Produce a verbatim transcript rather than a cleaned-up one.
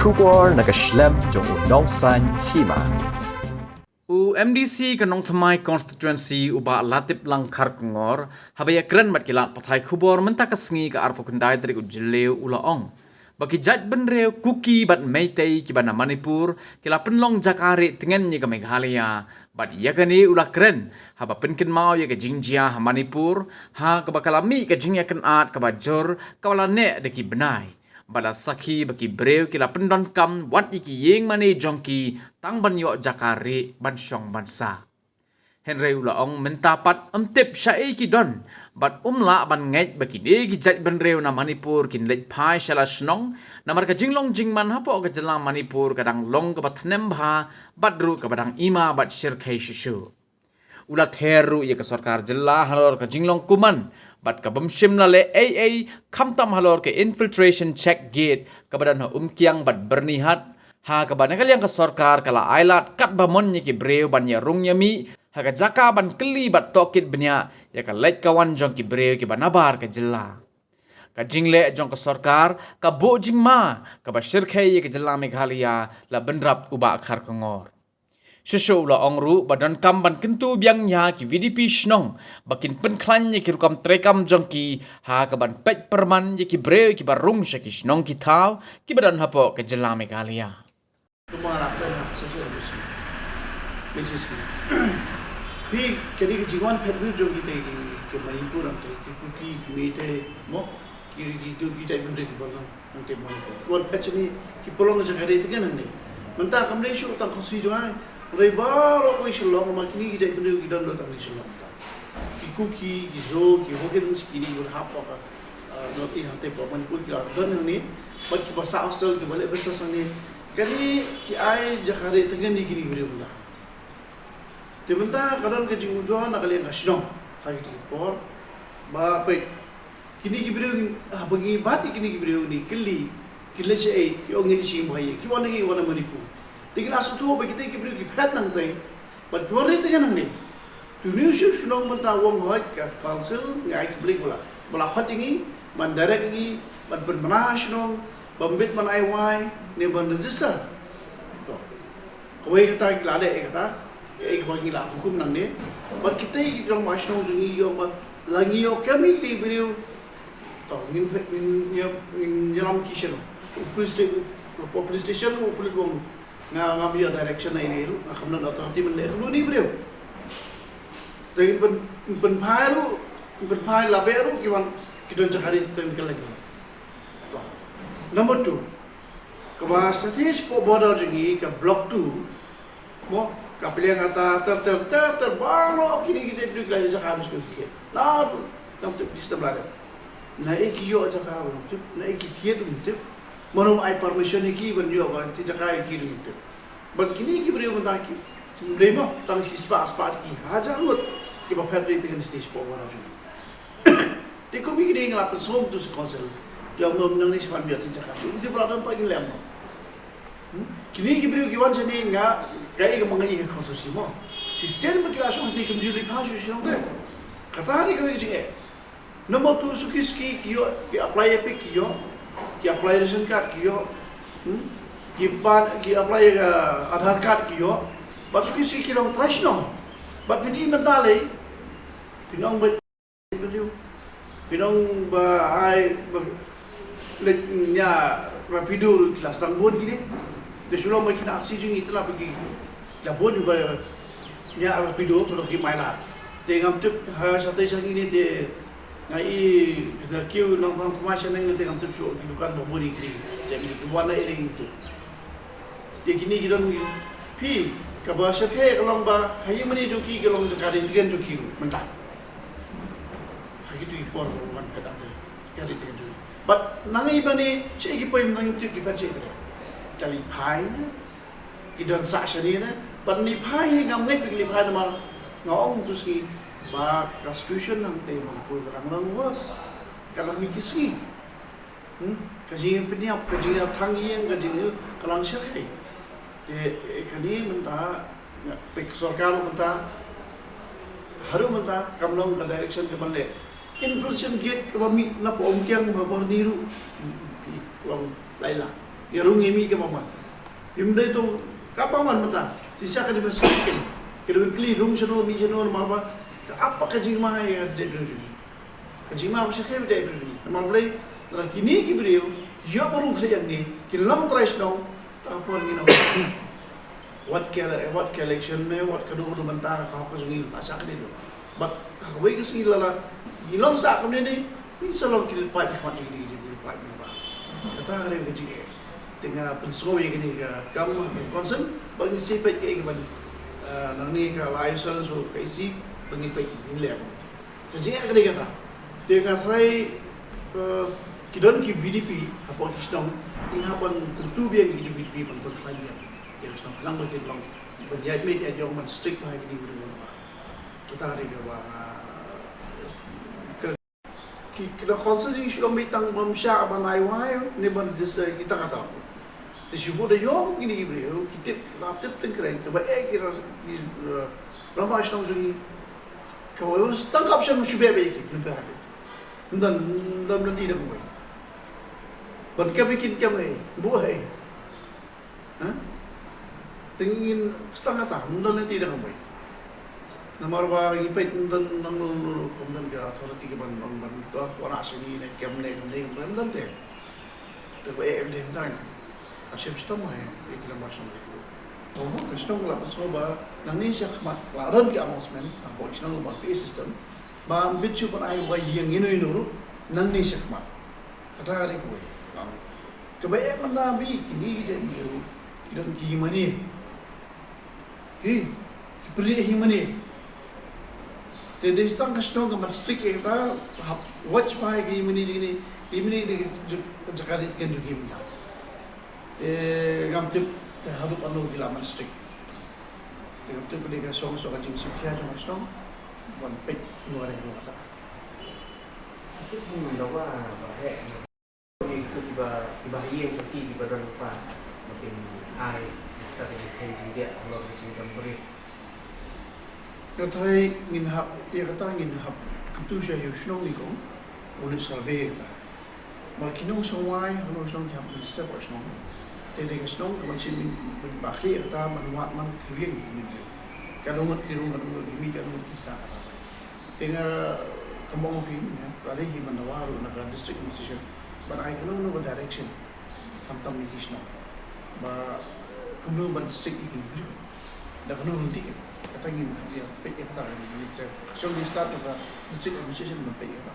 Khubor na ka shlem jong u Nongsaiñ Hima. U M D C ka Nongthymmai Constituency u Bah Latiplang Kharkongor, haba ïakren bad ki lad pathai khubor mynta ka sngi ka arphew khyndai tarik u Jylliew u la ong ba ki jaitbynriew Kuki bad Meitei kiba na Manipur ki la pynlong jaka rieh tngen ïa ka Meghalaya, bad ïa kane u la kren haba pynkynmaw ïa ka jingjia ha Manipur, ha kaba ka la mih ka jingïakynad kaba jur kaba la neh da ki bnai. Bad la sakhi ba ki briew ki la pyndonkam wat ïa ki ïing mane jong ki tang ban ïoh jaka rieh ban shong ban sah. Hynrei u la ong mynta pat ym tip shaei ki don bad um lah ban ngeit ba kine ki jaitbynriew na Manipur kin leit phai sha la shnong, namar ka jinglong jingman hapoh ka jylla Manipur ka dang long kaba thnem bha bad ruh kaba dang ima bad shyrkhei shuh shuh. U la ther ruh ïa ka sorkar jylla halor ka jinglong kuman bad ka bym shym la leh ei ei, khamtam halor ka infiltration check gate kaba don ha Umkiang bad Byrnihat, ha kaba na ka liang ka sorkar ka la ailad katba mon ïa ki briew ban ïarung ïamih ha ka jaka ban kylli bad tohkit bniah ïa ka leit ka wan jong ki briew kiba nabar ka jylla. Ka jingleh jong ka sorkar ka buh jingma kaba shyrkhei ïa ka jylla Meghalaya, la bynrap u Bah Kharkongor. Shuh shuh u la ong ruh ba donkam ban kyntu biang ïa ki V D P shnong ba kin pynkhlaiñ ïa ki rukom treikam jong ki, ha kaban peit pyrman ïa ki briew kiba rung sha ki shnong ki thaw kiba don hapoh ka jylla Meghalaya. Kumba nga la kren ha ka session ka sngi, ka sngi. Phi, kane ka jingwan phet wir jong kita ki, ki Manipur, ang te ki Kuki, ki Meitei, mo, ki, ki, ki, ki jaitbynriew kiba long hangtei Manipur. Ki wan phet shane, ki pynlong jaka rieh tngen hangne. Mynta kam dei shuh tang ka constituency jong nga, hynrei baroh kawei Shillong, ma kine ki jaitbynriew ki don lut hangne Shillong. Ki Kuki, ki Zo, ki Hawkins, kine kiba hap ha ka, ah, North East hangtei hapoh Manipur ki la don hangne, bad kiba sah hostel, kiba leh business hangne. Kane ki ai jaka rieh tngen ïa kine ki briew mynta. Te mynta ka don ka jingujor na ka liang ka shnong ha kito ki por ba peit kine ki briew, haba ngi bat ïa kine ki briew ngi kylli, ki leit shaei, ki ong ngi leit sha ïing bha ïing, ki wan na ngi wan na Manipur. Te ngi la sngewthuh ba kito ki briew ki phet nangtei bad ki wan rieh tngen hangne. Te une u shnong mynta u ong hooid ka council ngi ai ki blei ba la, ba la khot ïa ngi ban direct ïa ngi ban pynbna ha shnong, ban bit ban ai wai ne ban register. To. Kawei kata ki la leh ïa kata, kaei kaba ngi la hukum nangne. Bad kita ki rangbah shnong jong ngi ki ong ba la ngi ïoh kem ïa ki briew, to ngin phet, ngin ïa, ngin ïalam ki shnong. U police sta-, u police station, u police u ong nga, ngam ïoh direction na ine ruh, nga kham don authority ban leh kumno ïa ki briew. Te ngin pyn, pynphai ruh, pynphai la beh ruh ki wan, ki don jaka rieh tngen ka leng. To. Number two. Kaba sa te shapoh border jong ngi ka block two. Mo, ka pliang kata ter ter ter ter baroh kine ki jaitbynriew ki la ïoh jaka ha shnong ki thied. Na, ngam tip ki stem la dep. Naei ki ïoh jaka ruh ngam tip, naei ki thied ruh ngam tip. Mano ba ai permission ïa ki ban ïoh ba thied jaka ïa ki ruh ngam tip. Bad kine ki briew mynta ki, ym dei mo, tang shi spah spah ki, hajar ngut kiba phet rieh tngen sha te shapoh border jong ngi. Te kum ïa kine ngi la pynsngewthuh sha council. Ki ong mo nangne shi ban ïoh thied jaka shuh. Te ba la don pat ngin lem mo. Hmm? Kine ki briew ki wan shane nga, kaei kaba nga ïohi ha council shi mo. Shisien ba ki la shong shane kim ju leit phai shuh sha shnong te. Kata dei kawei ka jingeh. Number two, suki suki ki ïoh, ki apply ïa PIC ki ïoh, ki apply ration card ki ïoh. Hmm? Ki pan, ki apply ïa ka Aadhaar card ki ïoh. Bad suki suki ki long trai shnong. Bad phin i mynta lei, phin ong ba Phi nong ba ai ba leit nia Rapido ruh ki la sdang bun kine. Te shu long ba kine aksi jong ngi te la phi ki la bun ba nia Rapido ba ki mai lad. Te ngam tip ha shatei sha ngi ne te nga i na kiew nong thang thma sha neng te ngam tip shu ki dukan ba bun kine. Te mi ki wan na i leng tu. Te kine ki don phi kaba sha phi ka long ba ha ïing mane jong ki ka long jong ka ri tgen jong ki ruh mynta. Ha kitu ki por ba wan phet ante ka ri tgen jong ki. But nang i bane sha ki poi nang i tip ki phet sha ki phet. Ka li phai ne ki don sah shane ne. But ni phai hi ngam ngeit ba ki li phai namar nga ong tu sngi ba ka situation nangte Manipur ka dang long worse. Ka dang mih ki sngi. Hmm? Ka jingpynïap, ka jingïathang ïing, ka jing ka lang shyrkhei. Te, eh, kane mynta, nga peit sorkar ruh mynta, haduh mynta, kam long ka direction kaban leh. Infiltration gate kaba mih na Umkiang ba bor ni ruh, hmm, long lai lak. Ïa rung ïa mih ka bamon. Ym dei to ka bamon mynta. Shisha ka dei ban sngewthuh. Ka dei ban kylli rung shano mih shano namar ba ka ap ka jingma ïa ka jaitbynriew jong ngi. Ka jingma ba shyrkhei ba jaitbynriew jong ngi. Namar balei? Lada kine ki briew ki ïoh ba rung khlieh ïa kine, kin long trai shnong, ta ka por ngin ong wat ka ele-, wat ka election ne wat kano kano ban ta ka hok ka jong ngi, la shah kane ruh. Bad ha kawei ka sngi lada ngi long sah kumne ne, ngi sa long ki leit pait ha khmat jong kine ki jingpait mynba. Kata ka dei ka jingeh. Te nga pynsngew ïa kane ka kam ha ka council bad ngi sa peit kaei kaban, eh, nangne ka lai sor so ka isi ba ngin peit ngin leh. Ka jingeh ka dei kata. Te nga tharai, eh, ki don ki V D P hapoh ki shnong, ngin hap ban kyntu biang ïa ki V D P ban pynkhlaiñ biang ïa ka shnong khnang ba kin long ban ïaid miet ïaid jong, ban strict bha ïa kine ki briew. Kata ka dei kaba, ah, ka, ki, ki da council jong ngi shu long beit tang ban shah ban ai wai ne ban register, kita kata. Te shu bud da ïoh kine ki briew ki tip, la tip tyngkrein kaba eh ki ra-, ki, eh, rangbah shnong jong ngi. Kaba tang ka option shu beh beh ïa ki, pynbeh beh. Ym don, ym don lynti da kumwei. Ban kem ïa ki kin kem ei, buh ei. Ha? Te ngin, tang kata, ym don lynti da kumwei. Namar ba ngi peit ym don, ym don, ym don ka authority ka ban, ban, ban, to, wanrah sha ngi ne kem ne, kem ne, kem ne, ym don te. Te ba eh, ym don te. Ka shim shitom ha ïa ki rangbah shnong. Oh, ka shnong ka la pynsngew ba nangne sha khmat la don ki announcement hapoh ki shnong ba P A system ba ym bit shuh ban ai wai ïa ino ino ruh nangne sha khmat. Kata ka dei kawei. Kaba eh mynta ba kine ki jaitbynriew ki don ki ïingmane. Hi, ki pynrieh ïingmane. Te dei tang ka shnong ka ban strict ïa kata, hap watch bha ïa ki ïingmane, ïingmane, ïingmane dei ka ju-, ka jaka rieh tngen jong ki mynta. Te ngam tip ka haduh katno ki la ban strict. Te ngam tip ka dei ka song song ka jingsngewkhia jong ka shnong ban peit kumno ka dei ka kata. Tip ni dawa ba heh. Ïa kitu kiba, kiba ha ïing jong ki kiba don lypa ba kin ai kata ka jingkheiñ jingdiah halor ka jingdon briew. Nga tharai ngin hap, ïa kata ngin hap kyntu sha ïa u shnong ni kong, u leit survey ïa kata. Namar ki nongshong wai halor shnong ki hap ban step ha shnong. Te dei ka shnong ka ban shim ban ba khlieh ïa kata ban wad man ka tyrïeng. Ka don ngut ki rung, ka don ngut ki mih, ka don ngut ki sah kata. Te nga, kumba ong phi, nga, lada hi ban dawa ruh na ka district administration ban ai kano kano ka direction khamtam ïa ki shnong ba kumno ban strict ïa ki briew, da kano lynti. Kata ngin hap ïa peit ïa kata, ngin sa shong, ngin start da ka district administration ban peit ïa kata.